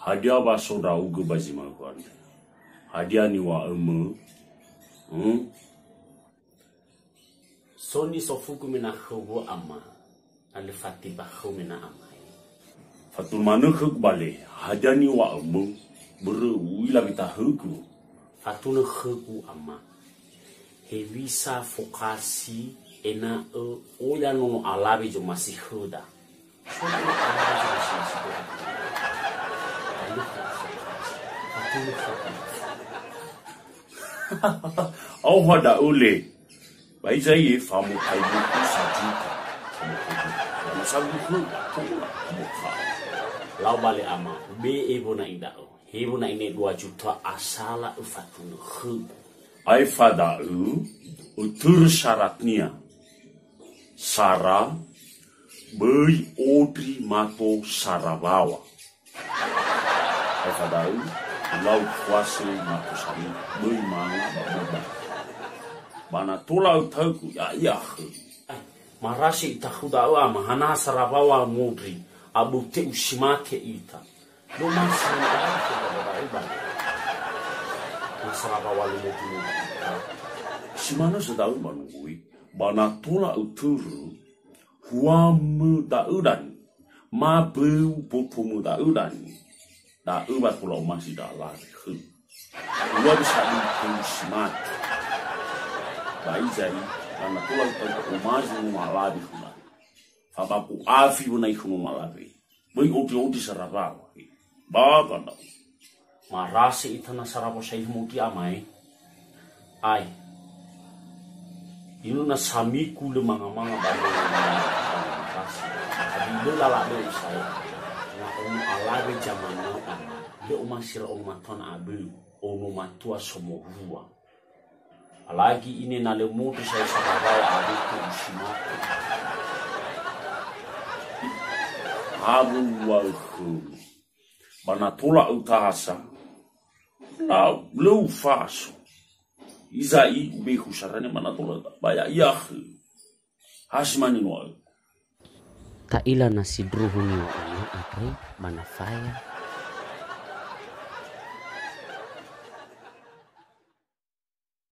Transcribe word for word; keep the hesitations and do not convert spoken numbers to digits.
Hadia wa so ndra'ugö ba zi ma'ökhö andre? Hadia niŵa'ömö? Hmm? So nisofugu me na khöu ama, na lö fati ba khöu me na amae. Fatunö manö khögu bale, hadia niŵa'ömö, börö u'ila wetahögu. Fatunö khögu ama, hewisa fokasi ena'ö oya nono alawe zomasi khöda. Aoha da'ö le. Ba iza'i famokai buku sajuta. Famokai buku. Karena sabu khöda, tola famokai. Lau bale ama, be'e wona'i da'ö. He wona'i ne dua juta asala öfatunö khögu. Aefa da'ö, ötörö syaratnia. Sara, böi ondri mato sarawaŵa. Aefa da'ö, ulau kuase mato sami, böi manga ba böi ba. Ba na tola ötaögu, ya'ia khöu. Marase ita khöu da'ö ama, hana sarawaŵa mondri, aböu te'u si mate ita. Lö masi ni'aefa ba da'ö ba. Na sarawaŵa lö mondri ita. Si manö sa da'ö ba nunggui, ba na tola ötörö, huamö da'ö dani. Ma böu botomö da'ö dani. Da'ö wa tola omasi da'ö alawe khöu. Ua bisa dui khöu si mate. Ba iza'i, ba na tola ötörö omasi nono alawe khöu da'ö. Fa ba ku'afi wona'i khöu nono alawe. Böi ondri-ondri sarawaŵa. Ba, ba, ba. Marase ita na sarawaŵa sa'i mondri amae. Ai. Ino na samiku lö manga-manga ba lö marase. Abi lö lala döi sae. Na ono alawe zamanau ama. Lö omasi ra ono matua na aböu. Ono matua somowua. Alagi ine na lö mondri sae sarawaŵa awö khöu si mate. Awö uŵa'ö khöu. Ba na tola ötaha sa, na lö ufaso. Iza'i ubehu sarane ba na tola ba ya'ia khöu. Ha si mane noa'ö. Ta'ila na sindruhu niŵa'önia andre ba na faya